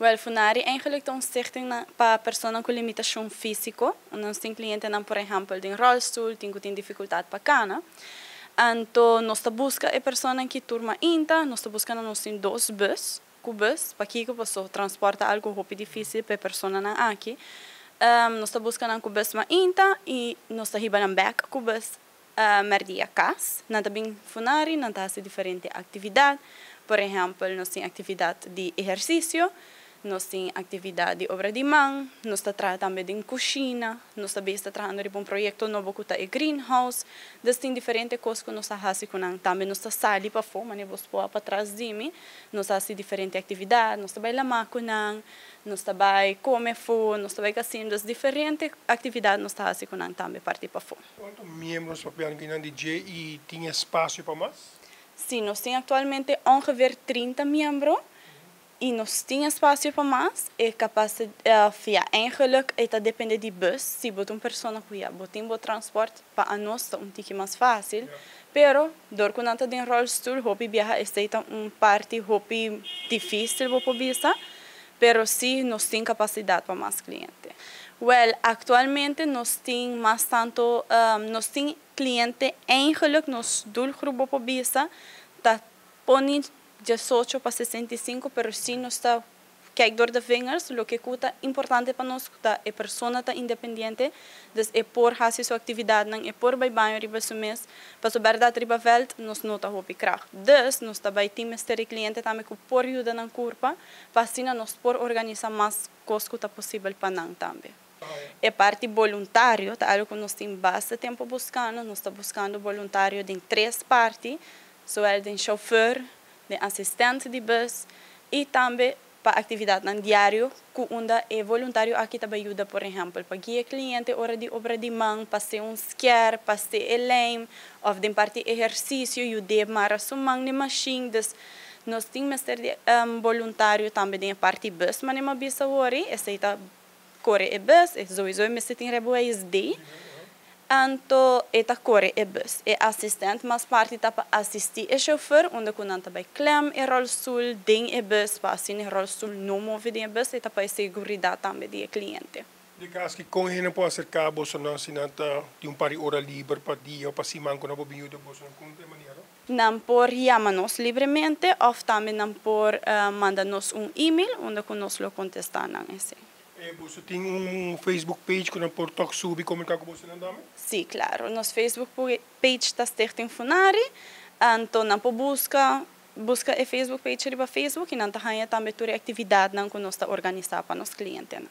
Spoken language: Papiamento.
Wel, Funari eigenlijk ta un stichting pa persona cu limitacion fisico. Nos tin clientenan, por ehempel, den rolstoel, tin cu tin dificultad pa cana. Anto, nos ta busca e persona cu tur mainta, nos ta busca, nos tin dos bus, cu bus, pakico? Paso transporta algo hopi dificil pa e personanan aki. Nos ta busca nan cu bus mainta y nos ta hiba nan back cu bus merdia cas. Nan ta bin Funari, nan ta haci diferente actividad. Por ehempel, nos tin actividad di ehercicio, nos tin actividad di obra di man, nos ta traha tambe den cushina, nos tambe ta trahando riba un proyecto nobo cu ta e greenhouse. Dus tin diferente cos cu nos ta haci cu nan. Tambe nos ta sali pafo, manera bo por patras di mi, nos ta haci diferente actividad, nos ta bay lama cu nan, nos ta bay come afo, nos ta bay casino, dus diferente actividad nos ta haci cu nan tambe parti pafo. Cuanto miembro papiando di dje y tin espacio pa mas? Si, nos tin actualmente ongeveer 30 miembro y nos tin espacio pa mas. E capacidad, ja, eigenlijk e ta depende di bus. Si bo ta un persona cu ya bo tin bo transporte, pa nos ta un tiki mas facil. Pero, door cu nan ta den rolstoel, hopi biaha esey ta un parti hopi dificil bo por bisa. Pero si nos tin capacidad pa mas cliente. Wel, actualmente nos tin mas tanto, nos tin cliente eigenlijk, nos doelgroep bo por bisa, ta pone 18 pa 65, pero si nos ta kijk door de vingers, loke ta importante pa nos ta e persona ta independiente, dus e por haci su actividadnan, e por bay baño riba su mes, paso berdad riba veld nos no ta hopi kracht. Dus nos ta bay tin mester cliente tambe cu por yuda nan curpa, pa asina nos por organisa mas cos cu ta posibel pa nan tambe. E parti voluntario ta algo cu nos tin bastante tempo buscando, nos ta buscando voluntario den tres parti, zowel den chauffeur, den asistente di bus y tambe pa actividadnan diario, cu unda e voluntario aki tambe yuda, por ehempel, pa guia cliente ora di obra di man, pa haci un sker, pa haci e lijm, of den parti ehercicio, yuda mara su man na machine, dus nos tin mester di voluntario tambe den parti bus, manera mi a bisa awor, esey ta core e bus, e sowieso mester tin rijbewijs D. Anto e ta core e bus. E asistente mas parti ta pa asisti e chauffeur, unda cu nan ta bay klem e rolstoel den e bus, pa asina e rolstoel no move den e bus, e ta pa seguridad tambe di e cliente. Den caso cu con hende por acerca boso nan si nan ta tin un par di ora liber pa dia of pa siman cu nan por bin yuda boso nan, con e manera? Nan por yama nos libremente of tambe nan por manda nos un e-mail unda cu nos lo contesta nan esey. Boso tin un Facebook page cu nan por toch subi comunica cu boso nan tambe? Si, claro. Nos Facebook page ta Stichting Funari. Anto nan por busca e Facebook page riba Facebook y nan ta haya tambe tur actividadnan cu nos ta organisa pa nos clientenan.